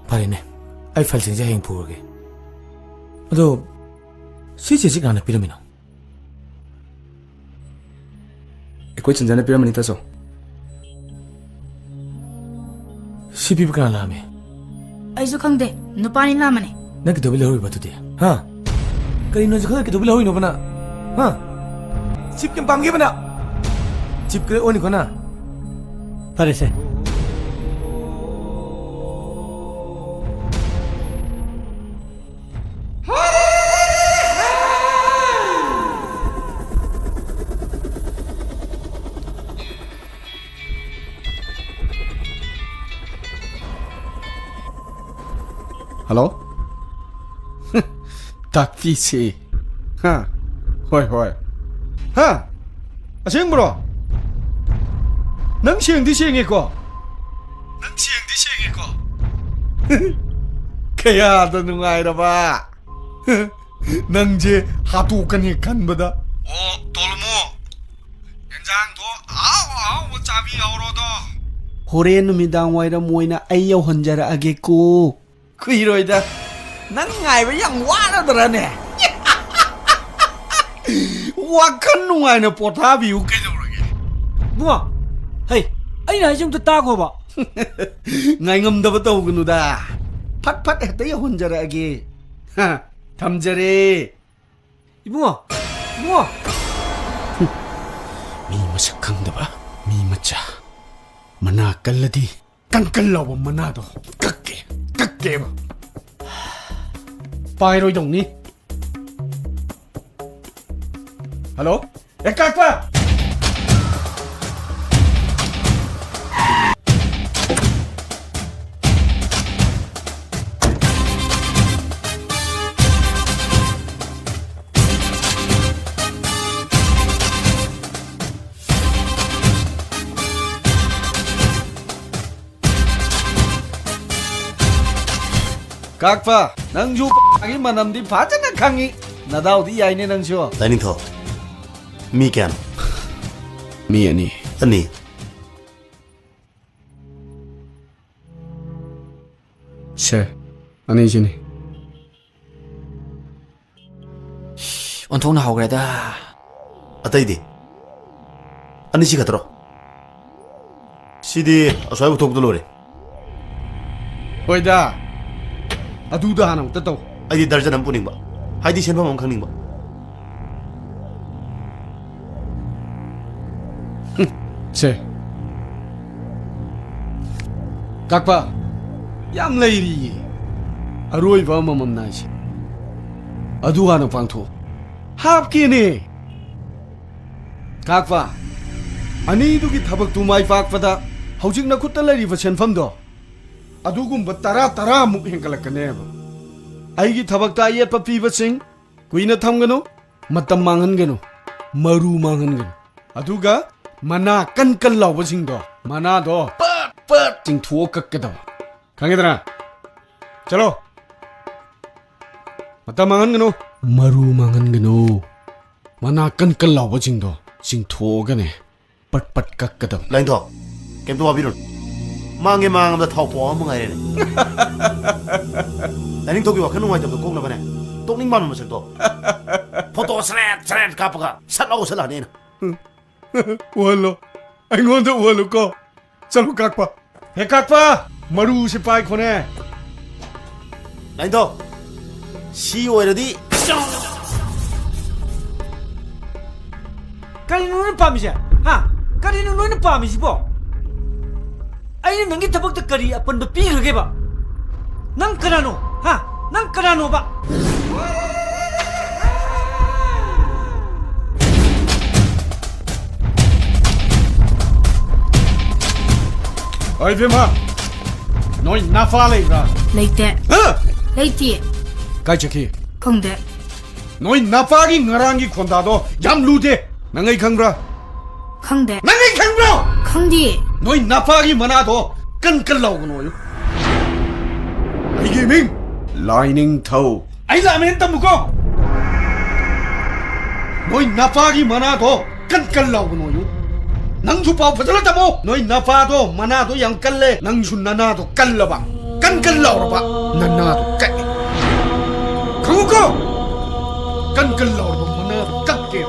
ꯐꯔꯦꯅꯦ, ꯑꯩ ꯐꯥꯏꯜꯁꯤꯡꯁꯦ ꯍꯌꯦꯡ ꯄꯨꯔꯒꯦ꯫ ꯑꯗꯣ ꯁꯤ ꯆꯦꯁꯤ ꯀꯅꯥꯅ ꯄꯤꯔꯝꯃꯤꯅꯣ? ꯑꯩꯈꯣꯏ ꯆꯟꯖꯅ ꯄꯤꯔꯝꯕꯅꯤ, ꯇꯥꯆꯧ꯫ ꯁꯤ ꯄꯤꯕ ꯀꯅꯥ ꯂꯥꯛꯑꯝꯃꯤ? ꯑꯩꯁꯨ ꯈꯪꯗꯦ, ꯅꯨꯄꯥꯅꯤ ꯂꯥꯛꯑꯝꯕꯅꯤ꯫ ꯅꯪ ꯀꯩꯗꯧꯕꯩ ꯂꯧꯍꯧꯔꯤꯕ ꯑꯗꯨꯗꯤ? ꯍꯥ? ꯀꯔꯤꯅꯣꯁꯨ ꯈꯪꯗꯦ, ꯀꯩꯗꯧꯕꯩ ꯂꯧꯍꯧꯔꯤꯅꯣꯕ ꯅꯪ? ꯍꯥ? ꯆꯤꯞ ꯀꯌꯥꯝ ꯄꯥꯝꯒꯦꯕ ꯅꯪ? ꯆꯤꯞ ꯀꯔꯤ ꯑꯣꯟꯅꯤꯀꯣ ꯅꯪ? ꯐꯔꯦꯁꯦ꯫ ꯍꯜꯂꯣ? ꯇꯥꯛꯄꯤꯁꯤ꯫ ꯍꯥ? ꯍꯣꯏ, ꯍꯣꯏ꯫ ꯍꯥ? ꯑꯁꯦꯡꯕ꯭ꯔꯣ? ꯅꯪ ꯁꯦꯡꯗꯤ ꯁꯦꯡꯉꯦꯀꯣ? ꯅꯪ ꯁꯦꯡꯗꯤ ꯁꯦꯡꯉꯦꯀꯣ? ꯀꯌꯥꯗ ꯅꯨꯡꯉꯥꯏꯔꯕ? ꯅꯪꯁꯦ ꯍꯥꯠꯇꯣꯛꯀꯅꯤ ꯈꯟꯕꯗ꯫ ꯑꯣ, ꯇꯣꯂꯨꯃꯣ, ꯌꯦꯟꯖꯥꯡꯗꯣ ꯑꯍꯥꯎ ꯑꯍꯥꯎꯕ ꯆꯥꯕꯤ ꯍꯧꯔꯣꯗꯣ꯫ ꯍꯣꯔꯦꯟ ꯅꯨꯃꯤꯗꯥꯡ ꯋꯥꯏꯔꯝ ꯑꯣꯏꯅ ꯑꯩ ꯌꯧꯍꯟꯖꯔꯛꯑꯒꯦꯀꯣ꯫ ꯀꯨꯏꯔꯣꯏꯗ꯫ ꯅꯪ ꯉꯥꯏꯕ ꯌꯥꯝ ꯋꯥꯔꯗ꯭ꯔꯅꯦ? ꯋꯥꯈꯜ ꯅꯨꯡꯉꯥꯏꯅ ꯄꯣꯊꯥꯕꯤꯌꯨ ꯀꯩꯗꯧꯔꯒꯦ? ꯏꯕꯨꯡꯉꯣ, ꯍꯩ, ꯑꯩꯅ ꯍꯥꯏꯁꯦ ꯑꯝꯇ ꯇꯥꯈꯣꯕ꯫ ꯉꯥꯏꯉꯝꯗꯕ ꯇꯧꯒꯅꯨꯗ꯫ ꯐꯠ ꯐꯠ ꯍꯦꯛꯇ ꯌꯧꯍꯟꯖꯔꯛꯑꯒꯦ꯫ ꯍ, ꯊꯝꯖꯔꯦ꯫ ꯏꯕꯨꯡꯉꯣ, ꯏꯕꯨꯡꯉꯣ꯫ ꯃꯤ ꯃꯁꯛ ꯈꯪꯗꯕ ꯃꯤ ꯃꯆꯥ꯫ ꯃꯅꯥ ꯀꯜꯂꯗꯤ ꯀꯟ ꯀꯟ ꯂꯥꯎꯕ ꯃꯅꯥꯗꯣ ꯀꯛꯀꯦ, ꯀꯛꯀꯦꯕ꯫ ꯄꯥꯏꯔꯣꯏꯗꯧꯅꯤ꯫ ꯍꯜꯂꯣ? ꯑꯦ, ꯀꯥꯛꯄ! ꯀꯥꯛꯄ, ꯅꯪꯁꯨ ꯒꯤ ꯃꯅꯝꯗꯤ ꯐꯖꯅ ꯈꯪꯉꯤ꯫ ꯅꯗꯥꯎꯗꯤ ꯌꯥꯏꯅꯦ ꯅꯪꯁꯨ꯫ ꯂꯥꯏꯅꯤꯡꯊꯧ, ꯃꯤ ꯀꯌꯥꯅꯣ? ꯃꯤ ꯑꯅꯤ꯫ ꯑꯅꯤ? ꯁꯥꯔ, ꯑꯅꯤꯁꯤꯅꯤ꯫ ꯑꯣꯟꯊꯣꯛꯅ ꯍꯧꯈ꯭ꯔꯦꯗ꯫ ꯑꯇꯩꯗꯤ? ꯑꯅꯤꯁꯤ ꯈꯛꯇꯔꯣ? ꯁꯤꯗꯤ ꯑꯁ꯭ꯋꯥꯏꯕꯨ ꯊꯣꯛꯄꯗ ꯂꯣꯏꯔꯦ꯫ ꯍꯣꯏꯗ, ꯑꯗꯨꯗ ꯍꯥꯟꯅ ꯑꯃꯨꯛꯇ ꯇꯧ꯫ ꯑꯩꯗꯤ ꯗꯔꯖꯟ ꯑꯃ ꯄꯨꯅꯤꯡꯕ, ꯍꯥꯏꯗꯤ ꯁꯦꯟꯐꯝ ꯑꯃ ꯈꯪꯅꯤꯡꯕ꯫ ꯁꯦ꯫ ꯀꯥꯛꯄ, ꯌꯥꯝ ꯂꯩꯔꯤꯌꯦ꯫ ꯑꯔꯣꯏꯕ ꯑꯃꯃꯝ ꯅꯥꯏꯁꯦ꯫ ꯑꯗꯨ ꯍꯥꯟꯅ ꯄꯥꯡꯊꯣꯛꯑꯣ꯫ ꯍꯥꯞꯀꯦꯅꯦ꯫ ꯀꯥꯛꯄ, ꯑꯅꯤꯗꯨꯒꯤ ꯊꯕꯛꯇꯨ ꯃꯥꯏ ꯄꯥꯛꯄꯗ ꯍꯧꯖꯤꯛ ꯅꯈꯨꯠꯇ ꯂꯩꯔꯤꯕ ꯁꯦꯟꯐꯝꯗꯣ ꯑꯗꯨꯒꯨꯝꯕ ꯇꯔꯥ, ꯇꯔꯥꯃꯨꯛ ꯍꯦꯟꯒꯠꯂꯛꯀꯅꯦꯕ꯫ ꯑꯩꯒꯤ ꯊꯕꯛꯇ ꯑꯌꯦꯠꯄ ꯄꯤꯕꯁꯤꯡ ꯀꯨꯏꯅ ꯊꯝꯒꯅꯨ, ꯃꯇꯝ ꯃꯥꯡꯍꯟꯒꯅꯨ, ꯃꯔꯨ ꯃꯥꯡꯍꯟꯒꯅꯨ꯫ ꯑꯗꯨꯒ ꯃꯅꯥ ꯀꯟ ꯀꯟ ꯂꯥꯎꯕꯁꯤꯡꯗꯣ, ꯃꯅꯥꯗꯣ ꯄꯠ ꯄꯠ ꯆꯤꯡꯊꯣꯛꯑ ꯀꯛꯀꯗꯕ꯫ ꯈꯪꯉꯦꯗꯅ? ꯆꯠꯂꯣ꯫ ꯃꯇꯝ ꯃꯥꯡꯍꯟꯒꯅꯨ꯫ ꯃꯔꯨ ꯃꯥꯡꯍꯟꯒꯅꯨ꯫ ꯃꯅꯥ ꯀꯟ ꯀꯟ ꯂꯥꯎꯕꯁꯤꯡꯗꯣ ꯆꯤꯡꯊꯣꯛꯑꯒꯅꯦ ꯄꯠ ꯄꯠ ꯀꯛꯀꯗꯕ꯫ ꯂꯥꯏꯅꯤꯡꯊꯧ, ꯀꯩꯝꯇ ꯋꯥꯕꯤꯔꯨꯅꯨ꯫ ꯃꯥꯡꯉꯦ ꯃꯥꯡꯉꯕꯗ ꯊꯥꯎ ꯄꯣꯝ ꯑꯃ ꯉꯥꯏꯔꯦꯅꯦ꯫ ꯂꯥꯏꯅꯤꯡꯊꯧꯒꯤ ꯋꯥꯈꯜ ꯅꯨꯡꯉꯥꯏꯇꯕꯗꯣ ꯀꯣꯛꯅꯕꯅꯦ꯫ ꯇꯣꯛꯅꯤꯡ ꯃꯥꯟꯕ ꯃꯁꯛꯇꯣ꯫ ꯐꯣꯇꯣ ꯁꯔꯦꯠ ꯁꯔꯦꯠ ꯀꯥꯞꯄꯒ ꯁꯠ ꯂꯥꯎ ꯎꯁꯜꯂꯛꯑꯅꯤ ꯑꯩꯅ꯫ ꯎꯍꯜꯂꯣ꯫ ꯑꯩꯉꯣꯟꯗ ꯎꯍꯜꯂꯨꯀꯣ꯫ ꯆꯠꯂꯨ ꯀꯥꯛꯄ꯫ ꯍꯦ ꯀꯥꯛꯄ! ꯃꯔꯨꯁꯦ ꯄꯥꯏꯈꯣꯅꯦ꯫ ꯂꯥꯏꯅꯤꯡꯊꯧ, ꯁꯤ ꯑꯣꯏꯔꯗꯤ꯫ ꯀꯔꯤꯅꯣ ꯅꯣꯏꯅ ꯄꯥꯝꯃꯤꯁꯦ? ꯍꯥ? ꯀꯔꯤꯅꯣ ꯅꯣꯏꯅ ꯄꯥꯝꯃꯤꯁꯤꯕꯣ? ꯑꯩꯅ ꯅꯪꯒꯤ ꯊꯕꯛꯇ ꯀꯔꯤ ꯑꯄꯟꯕ ꯄꯤꯈ꯭ꯔꯒꯦꯕ? ꯅꯪ ꯀꯅꯥꯅꯣ? ꯍꯥ? ꯅꯪ ꯀꯅꯥꯅꯣꯕ? ꯑꯩ ꯕꯦꯝꯃ, ꯅꯣꯏ ꯅꯄꯥ ꯂꯩꯕ꯭ꯔꯥ? ꯂꯩꯇꯦ꯫ ꯍꯥ? ꯂꯩꯇꯦ꯫ ꯀꯥꯏ ꯆꯠꯈꯤ? ꯈꯪꯗꯦ꯫ ꯅꯣꯏ ꯅꯄꯥꯒꯤ ꯉꯔꯥꯡꯒꯤ ꯈꯣꯟꯗꯥꯗꯣ ꯌꯥꯝ ꯂꯨꯗꯦ꯫ ꯅꯪ ꯑꯩ ꯈꯪꯕ꯭ꯔꯥ? ꯈꯪꯗꯦ꯫ ꯅꯪ ꯑꯩ ꯈꯪꯕ꯭ꯔꯣ? ꯈꯪꯗꯦ꯫ ꯅꯣꯏ ꯅꯄꯥꯒꯤ ꯃꯅꯥꯗꯣ ꯀꯟ ꯀꯟ ꯂꯥꯎꯒꯅꯣꯌꯨ꯫ ꯑꯩꯒꯤ ꯃꯤꯡ ꯂꯥꯏꯅꯤꯡꯊꯧ꯫ ꯑꯩ ꯂꯥꯃꯦꯟ ꯇꯝꯃꯨꯀꯣ꯫ ꯅꯣꯏ ꯅꯄꯥꯒꯤ ꯃꯅꯥꯗꯣ ꯀꯟ ꯀꯟ ꯂꯥꯎꯒꯅꯣꯌꯨ꯫ ꯅꯪꯁꯨ ꯄꯥꯎ ꯐꯖꯅ ꯇꯝꯃꯣ꯫ ꯅꯣꯏ ꯅꯄꯥꯗꯣ ꯃꯅꯥꯗꯣ ꯌꯥꯝ ꯀꯜꯂꯦ꯫ ꯅꯪꯁꯨ ꯅꯅꯥꯗꯣ ꯀꯜꯂꯕ, ꯀꯟ ꯀꯟ ꯂꯥꯎꯔꯕ ꯅꯅꯥꯗꯣ ꯀꯛꯑꯦ꯫ ꯈꯪꯉꯨꯀꯣ? ꯀꯟ ꯀꯟ ꯂꯥꯎꯔꯕ ꯃꯅꯥꯗꯣ ꯀꯛꯀꯦ꯫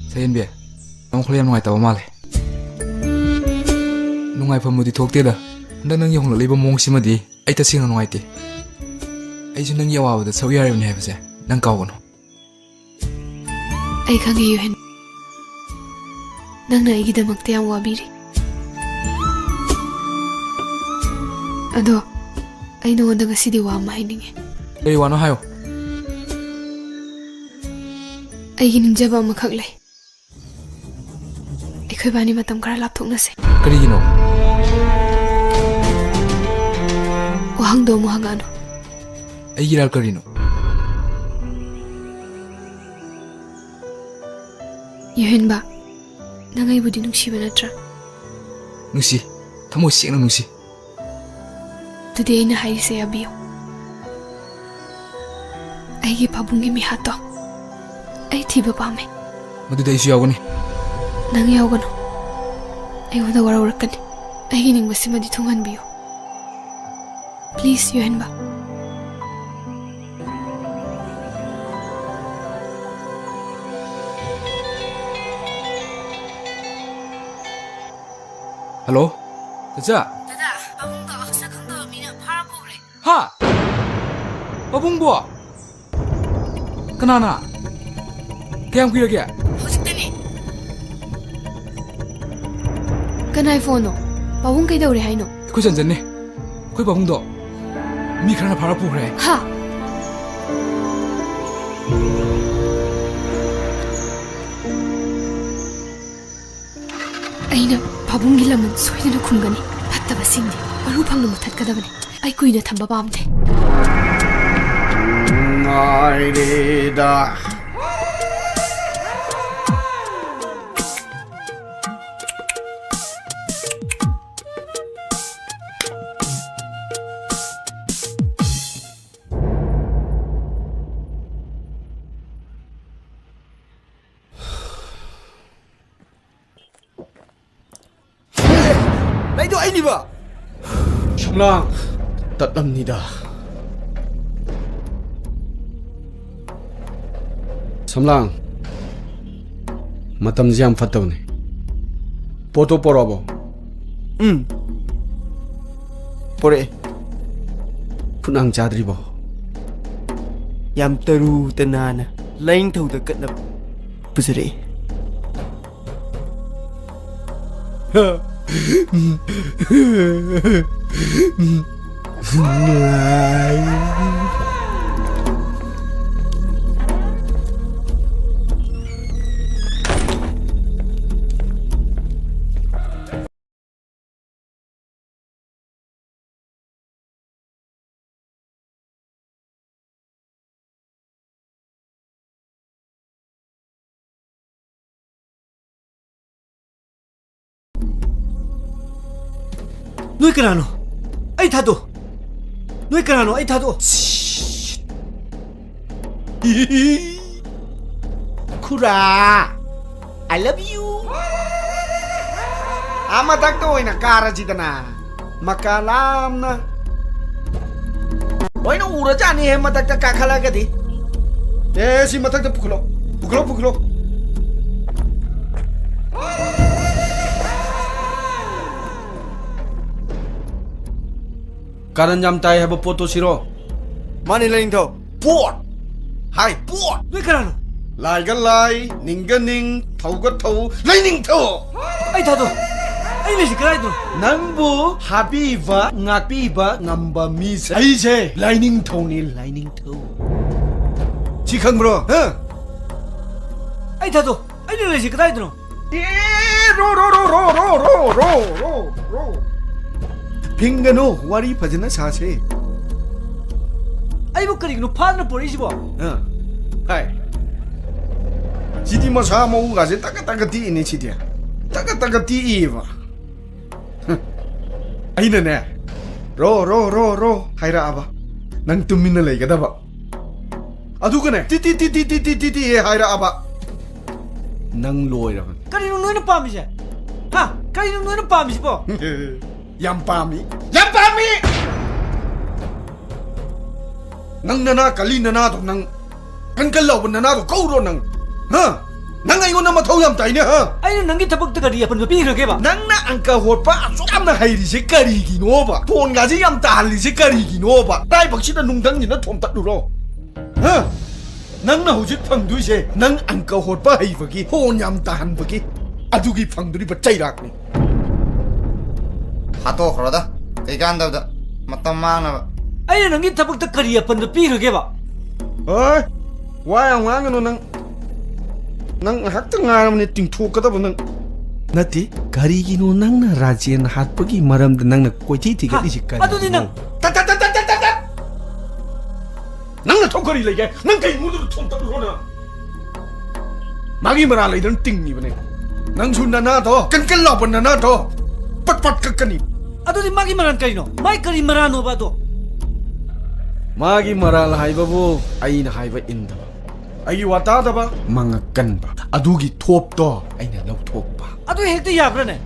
ꯁꯍꯦꯟꯕꯤ, ꯅꯪ ꯋꯥꯈꯜ ꯌꯥꯝ ꯅꯨꯡꯉꯥꯏꯇꯕ ꯃꯥꯜꯂꯦ꯫ ꯅꯨꯡꯉꯥꯏꯐꯝꯕꯨꯗꯤ ꯊꯣꯛꯇꯦꯗ꯫ ꯍꯟꯗꯛ ꯅꯪꯒꯤ ꯍꯣꯡꯂꯛꯂꯤꯕ ꯃꯑꯣꯡꯁꯤꯃꯗꯤ ꯑꯩ ꯇꯁꯦꯡꯅ ꯅꯨꯡꯉꯥꯏꯇꯦ꯫ ꯑꯩꯁꯨ ꯅꯪꯒꯤ ꯑꯋꯥꯕꯗ ꯁꯔꯨꯛ ꯌꯥꯔꯤꯕꯅꯤ ꯍꯥꯏꯕꯁꯦ ꯅꯪ ꯀꯥꯎꯒꯅꯨ꯫ ꯑꯩ ꯈꯪꯉꯦ, ꯌꯨꯍꯦꯟ꯫ ꯅꯪꯅ ꯑꯩꯒꯤꯗꯃꯛꯇ ꯌꯥꯝ ꯋꯥꯕꯤꯔꯤ꯫ ꯑꯗꯣ, ꯑꯩ ꯅꯉꯣꯟꯗ ꯉꯁꯤꯗꯤ ꯋꯥ ꯑꯃ ꯍꯥꯏꯅꯤꯡꯉꯦ꯫ ꯀꯔꯤ ꯋꯥꯅꯣ ꯍꯥꯏꯌꯣ꯫ ꯑꯩꯒꯤ ꯅꯤꯡꯖꯕ ꯑꯃꯈꯛ ꯂꯩ꯫ ꯑꯩꯈꯣꯏꯕꯥꯅꯤ ꯃꯇꯝ ꯈꯔ ꯂꯥꯞꯊꯣꯛꯅꯁꯦ꯫ ꯀꯔꯤꯒꯤꯅꯣ? ꯋꯥꯍꯪꯗꯣ ꯑꯃꯨꯛ ꯍꯪꯉꯛꯑꯅꯨ꯫ ꯑꯩꯒꯤ ꯏꯔꯥꯜ ꯀꯔꯤꯅꯣ? ꯌꯨꯍꯦꯟꯕ, ꯅꯪ ꯑꯩꯕꯨꯗꯤ ꯅꯨꯡꯁꯤꯕ ꯅꯠꯇ꯭ꯔꯥ? ꯅꯨꯡꯁꯤ, ꯊꯃꯣꯏ ꯁꯦꯡꯅ ꯅꯨꯡꯁꯤ꯫ ꯑꯗꯨꯗꯤ ꯑꯩꯅ ꯍꯥꯏꯔꯤꯁꯦ ꯌꯥꯕꯤꯌꯨ꯫ ꯑꯩꯒꯤ ꯄꯥꯕꯨꯡꯒꯤ ꯃꯤꯍꯥꯠꯇꯣ ꯑꯩ ꯊꯤꯕ ꯄꯥꯝꯃꯦ꯫ ꯃꯗꯨꯗꯤ ꯑꯩꯁꯨ ꯌꯥꯎꯒꯅꯤ꯫ ꯅꯪ ꯌꯥꯎꯒꯅꯨ꯫ ꯑꯩꯉꯣꯟꯗ ꯋꯥꯔꯧꯔꯛꯀꯅꯤ꯫ ꯑꯩꯒꯤ ꯅꯤꯡꯕꯁꯤꯃꯗꯤ ꯊꯨꯡꯍꯟꯕꯤꯌꯨ꯫ Please, ꯌꯨꯍꯦꯟꯕ꯫ ꯍꯜꯂꯣ, ꯆꯆꯥ꯫ ꯗꯗꯥ, ꯄꯥꯕꯨꯡꯗꯣ ꯃꯁꯛ ꯈꯪꯗꯕ ꯃꯤꯅ ꯐꯥꯔ ꯄꯨꯈ꯭ꯔꯦ꯫ ꯍꯥ? ꯄꯥꯕꯨꯡꯕꯣ? ꯀꯅꯥꯅ? ꯀꯌꯥꯝ ꯀꯨꯏꯔꯒꯦ? ꯍꯧꯖꯤꯛꯇꯅꯦ꯫ ꯀꯅꯥꯏ ꯐꯣꯟꯅꯣ? ꯄꯥꯕꯨꯡ ꯀꯩꯗꯧꯔꯦ ꯍꯥꯏꯅꯣ? ꯑꯩꯈꯣꯏ ꯆꯟꯆꯟꯅꯦ꯫ ꯑꯩꯈꯣꯏ ꯄꯥꯕꯨꯡꯗꯣ ꯃꯤ ꯈꯔꯅ ꯐꯥꯔ ꯄꯨꯈ꯭ꯔꯦ ꯍꯥꯏ꯫ ꯍꯥ? ꯑꯩꯅ ꯄꯥꯕꯨꯡꯒꯤ ꯂꯃꯟ ꯁꯣꯏꯗꯅ ꯈꯨꯝꯒꯅꯤ꯫ ꯐꯠꯇꯕꯁꯤꯡꯗꯤ ꯃꯔꯨ ꯐꯪꯅ ꯃꯨꯊꯠꯀꯗꯕꯅꯤ꯫ ꯑꯩ ꯀꯨꯏꯅ ꯊꯝꯕ ꯄꯥꯝꯗꯦ꯫ ꯅꯨꯡꯉꯥꯏꯔꯦꯗ꯫ ꯂꯩꯗꯣ ꯑꯩꯅꯤꯕ꯫ ꯁꯝꯂꯥꯡ, ꯇꯠꯂꯝꯅꯤꯗ꯫ ꯁꯝꯂꯥꯡ, ꯃꯇꯝꯁꯦ ꯌꯥꯝ ꯐꯠꯇꯕꯅꯦ꯫ ꯄꯣꯠꯇꯣ ꯄꯣꯔꯛꯑꯕꯣ? ꯎꯝ꯫ ꯄꯣꯔꯛꯑꯦ꯫ ꯈꯨꯠꯅꯥꯡ ꯆꯥꯗ꯭ꯔꯤꯕꯣ? ꯌꯥꯝ ꯇꯔꯨ ꯇꯅꯥꯟꯅ ꯂꯥꯏꯅꯤꯡꯊꯧꯗ ꯀꯠꯅꯕ ꯄꯨꯖꯔꯛꯑꯦ꯫ ꯅꯣꯏ ꯀꯅꯥꯅꯣ? ꯑꯩ ꯊꯥꯗꯣꯛ꯫ ꯅꯣꯏ ꯀꯅꯥꯅꯣ? ꯑꯩ ꯊꯥꯗꯣꯛ꯫ ꯈꯨꯔꯥ, I love you. ꯑꯥ ꯃꯊꯛꯇ ꯑꯣꯏꯅ ꯀꯥꯔꯁꯤꯗꯅ꯫ ꯃꯀꯥ ꯂꯥꯝꯅ ꯂꯣꯏꯅ ꯎꯔꯖꯥꯠꯅꯤꯍꯦ ꯃꯊꯛꯇ ꯀꯥꯈꯠꯂꯒꯗꯤ꯫ ꯑꯦ, ꯁꯤ ꯃꯊꯛꯇ ꯄꯨꯈꯠꯂꯣ, ꯄꯨꯈꯠꯂꯣ, ꯄꯨꯈꯠꯂꯣ꯫ ꯀꯥꯔꯟ ꯌꯥꯝ ꯇꯥꯏ ꯍꯥꯏꯕ ꯄꯣꯠꯇꯣ ꯁꯤꯔꯣ? ꯃꯥꯅꯤ ꯂꯩꯅꯤꯡꯊꯧ꯫ ꯄꯣꯠ! ꯍꯥꯏ, ꯄꯣꯠ! ꯅꯣꯏ ꯀꯅꯥꯅꯣ? ꯂꯥꯏꯒ ꯂꯥꯏ, ꯅꯤꯡꯒ ꯅꯤꯡ, ꯊꯧꯒ ꯊꯧ, ꯂꯩꯅꯤꯡꯊꯧ! ꯑꯩ ꯊꯥꯗꯣꯛ꯫ ꯑꯩ ꯂꯩꯁꯤ ꯀꯗꯥꯏꯗꯅꯣ? ꯅꯪꯕꯨ ꯍꯥꯠꯄꯤꯕ, ꯉꯥꯛꯄꯤꯕ ꯉꯝꯕ ꯃꯤꯁꯦ ꯑꯩꯁꯦ ꯂꯥꯏꯅꯤꯡꯊꯧꯅꯤ, ꯂꯥꯏꯅꯤꯡꯊꯧ꯫ ꯁꯤ ꯈꯪꯕ꯭ꯔꯣ? ꯍꯥ? ꯑꯩ ꯊꯥꯗꯣꯛ꯫ ꯑꯩꯅ ꯂꯩꯁꯤ ꯀꯗꯥꯏꯗꯅꯣ? ꯑꯦ, ꯔꯣ, ꯔꯣ, ꯔꯣ꯫ ꯐꯤꯡꯒꯅꯨ, ꯋꯥꯔꯤ ꯐꯖꯅ ꯁꯥꯁꯦ꯫ ꯑꯩꯕꯨ ꯀꯔꯤꯒꯤꯅꯣ ꯐꯥꯗꯅ ꯄꯨꯔꯛꯏꯁꯤꯕꯣ? ꯑ, ꯍꯥꯏ꯫ ꯁꯤꯗꯤ ꯃꯁꯥ ꯃꯎꯒꯥꯁꯦ ꯇꯛꯀ ꯇꯛꯀ ꯇꯤꯛꯏꯅꯦ ꯁꯤꯗꯤ꯫ ꯇꯛꯀ ꯇꯛꯀ ꯇꯤꯛꯏꯕ꯫ ꯑꯩꯅꯅꯦ, "ꯔꯣ, ꯔꯣ, ꯔꯣ, ꯔꯣ" ꯍꯥꯏꯔꯛꯑꯕ, ꯅꯪ ꯇꯨꯃꯤꯟꯅ ꯂꯩꯒꯗꯕ꯫ ꯑꯗꯨꯒꯅꯦ, "ꯇꯤ, ꯇꯤ, ꯇꯤ" ꯍꯥꯏꯔꯛꯑꯕ, ꯅꯪ ꯂꯣꯏꯔꯕꯅꯤ꯫ ꯀꯔꯤꯅꯣ ꯅꯣꯏꯅ ꯄꯥꯝꯃꯤꯁꯦ? ꯍꯥ? ꯀꯔꯤꯅꯣ ꯅꯣꯏꯅ ꯄꯥꯝꯃꯤꯁꯤꯕꯣ? ꯌꯥꯝ ꯄꯥꯝꯃꯤ꯫ ꯌꯥꯝ ꯄꯥꯝꯃꯤ! ꯅꯪ ꯅꯅꯥ ꯀꯜꯂꯤ ꯅꯅꯥꯗꯣ, ꯅꯪ ꯀꯟ ꯀꯟ ꯂꯥꯎꯕ ꯅꯅꯥꯗꯣ ꯀꯧꯔꯣ ꯅꯪ꯫ ꯍꯥ? ꯅꯪ ꯑꯩꯉꯣꯟꯗ ꯃꯊꯧ ꯌꯥꯝ ꯇꯥꯏꯅꯦ, ꯍꯥ? ꯑꯩꯅ ꯅꯪꯒꯤ ꯊꯕꯛꯇ ꯀꯔꯤ ꯑꯄꯟꯕ ꯄꯤꯈ꯭ꯔꯒꯦꯕ? ꯅꯪꯅ ꯑꯪꯀ ꯍꯣꯠꯄ ꯑꯁꯨꯛ ꯌꯥꯝꯅ ꯍꯩꯔꯤꯁꯦ ꯀꯔꯤꯒꯤꯅꯣꯕ? ꯐꯣꯟꯒꯥꯁꯦ ꯌꯥꯝ ꯇꯥꯍꯜꯂꯤꯁꯦ ꯀꯔꯤꯒꯤꯅꯣꯕ? ꯂꯥꯏꯕꯛꯁꯤꯗ ꯅꯨꯡꯊꯪꯁꯤꯅ ꯊꯣꯝꯇꯠꯂꯨꯔꯣ? ꯍꯥ? ꯅꯪꯅ ꯍꯧꯖꯤꯛ ꯐꯪꯗꯣꯏꯁꯦ ꯅꯪ ꯑꯪꯀ ꯍꯣꯠꯄ ꯍꯩꯕꯒꯤ, ꯐꯣꯟ ꯌꯥꯝ ꯇꯥꯍꯟꯕꯒꯤ, ꯑꯗꯨꯒꯤ ꯐꯪꯗꯣꯔꯤꯕ ꯆꯩꯔꯥꯛꯅꯤ꯫ ꯍꯥꯠꯇꯣꯛꯈ꯭ꯔꯣꯗ, ꯀꯩꯀꯥꯟꯗꯕꯗ ꯃꯇꯝ ꯃꯥꯡꯅꯕ꯫ ꯑꯩꯅ ꯅꯪꯒꯤ ꯊꯕꯛꯇ ꯀꯔꯤ ꯑꯄꯟꯕ ꯄꯤꯈ꯭ꯔꯒꯦꯕ? ꯍꯣꯏ, ꯋꯥ ꯌꯥꯝ ꯉꯥꯡꯒꯅꯨ ꯅꯪ꯫ ꯅꯪ ꯉꯥꯏꯍꯥꯛꯇ ꯉꯥꯏꯔꯕꯅꯦ ꯇꯤꯡꯊꯣꯛꯀꯗꯕ ꯅꯪ꯫ ꯅꯠꯇꯦ, ꯀꯔꯤꯒꯤꯅꯣ ꯅꯪꯅ ꯔꯥꯖꯦꯟ ꯍꯥꯠꯄꯒꯤ ꯃꯔꯝꯗ ꯅꯪꯅ ꯀꯣꯏꯊꯤ ꯊꯤꯒꯠꯂꯤꯁꯤ ꯍꯥ, ꯀꯔꯤꯒꯤꯅꯣ? ꯑꯗꯨꯗꯤ ꯅꯪ ꯇꯠ, ꯇꯠ, ꯇꯠ, ꯇꯠ, ꯇꯠ, ꯇꯠ! ꯅꯪ ꯅꯊꯧ ꯀꯔꯤ ꯂꯩꯒꯦ? ꯅꯪ ꯀꯩ ꯃꯨꯗꯨꯅ ꯊꯣꯝ ꯇꯠꯂꯨꯔꯣ ꯅꯪ? ꯃꯥꯒꯤ ꯃꯔꯥ ꯂꯩꯗꯅ ꯇꯤꯡꯉꯤꯕꯅꯦ꯫ ꯅꯪꯁꯨ ꯅꯅꯥꯗꯣ, ꯀꯟ ꯀꯟ ꯂꯥꯎꯕ ꯅꯅꯥꯗꯣ ꯄꯠ ꯄꯠ ꯀꯛꯀꯅꯤ꯫ ꯑꯗꯨꯗꯤ ꯃꯥꯒꯤ ꯃꯔꯥꯜ ꯀꯔꯤꯅꯣ? ꯃꯥꯒꯤ ꯀꯔꯤ ꯃꯔꯥꯜꯅꯣꯕ ꯑꯗꯣ? ꯃꯥꯒꯤ ꯃꯔꯥꯜ ꯍꯥꯏꯕꯕꯨ ꯑꯩꯅ ꯍꯥꯏꯕ ꯏꯟꯗꯕ, ꯑꯩꯒꯤ ꯋꯥ ꯇꯥꯗꯕ, ꯃꯉꯛ ꯀꯟꯕ, ꯑꯗꯨꯒꯤ ꯊꯣꯞꯇꯣ ꯑꯩꯅ ꯂꯧꯊꯣꯛꯄ꯫ ꯑꯗꯨ ꯍꯦꯛꯇ ꯌꯥꯕ꯭ꯔꯥꯅꯦ?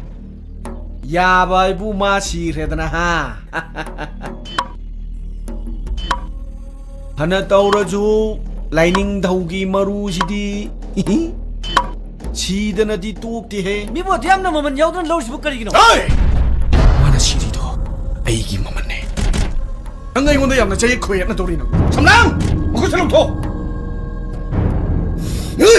ꯌꯥꯕ ꯍꯥꯏꯕꯨ ꯃꯥ ꯁꯤꯈ꯭ꯔꯦꯗꯅ, ꯍꯥ? ꯐꯅ ꯇꯧꯔꯁꯨ ꯂꯥꯏꯅꯤꯡꯊꯧꯒꯤ ꯃꯔꯨꯁꯤꯗꯤ ꯁꯤꯗꯅꯗꯤ ꯇꯣꯛꯇꯦꯍꯦ꯫ ꯃꯤꯕꯨ ꯑꯗꯨ ꯌꯥꯝꯅ ꯃꯃꯜ ꯌꯥꯎꯗꯅ ꯂꯧꯔꯤꯁꯤꯕꯨ ꯀꯔꯤꯒꯤꯅꯣ? ꯍꯦ! ꯃꯥꯅ ꯁꯤꯔꯤꯗꯣ ꯑꯩꯒꯤ ꯃꯃꯜꯅꯦ꯫ ꯅꯪ ꯑꯩꯉꯣꯟꯗ ꯌꯥꯝꯅ ꯆꯌꯦꯠ ꯈꯣꯏꯌꯦꯠꯅ ꯇꯧꯔꯤ ꯅꯪ꯫ ꯁꯝꯂꯥꯡ! ꯃꯈꯨꯠꯁꯦ ꯂꯧꯊꯣꯛ! ꯍꯦ!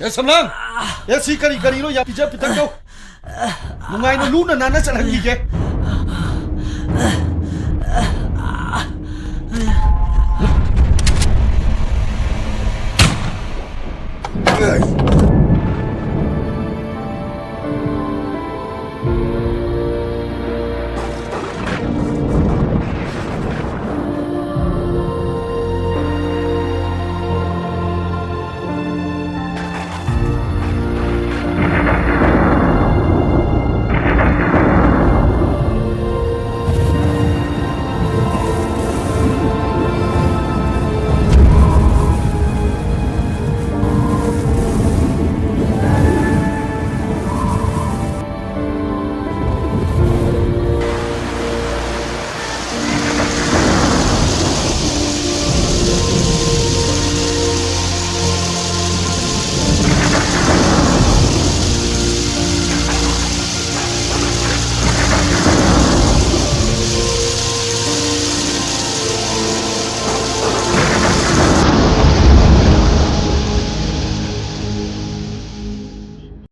ꯑꯦ, ꯁꯝꯂꯥꯡ! ꯑꯦ, ꯁꯤ ꯀꯔꯤ ꯀꯔꯤꯅꯣ? ꯌꯥꯝ ꯄꯤꯖ ꯄꯤꯊꯛ ꯇꯧ꯫ ꯅꯨꯡꯉꯥꯏꯅ ꯂꯨꯅ ꯅꯥꯟꯅ ꯆꯠꯍꯟꯈꯤꯒꯦ꯫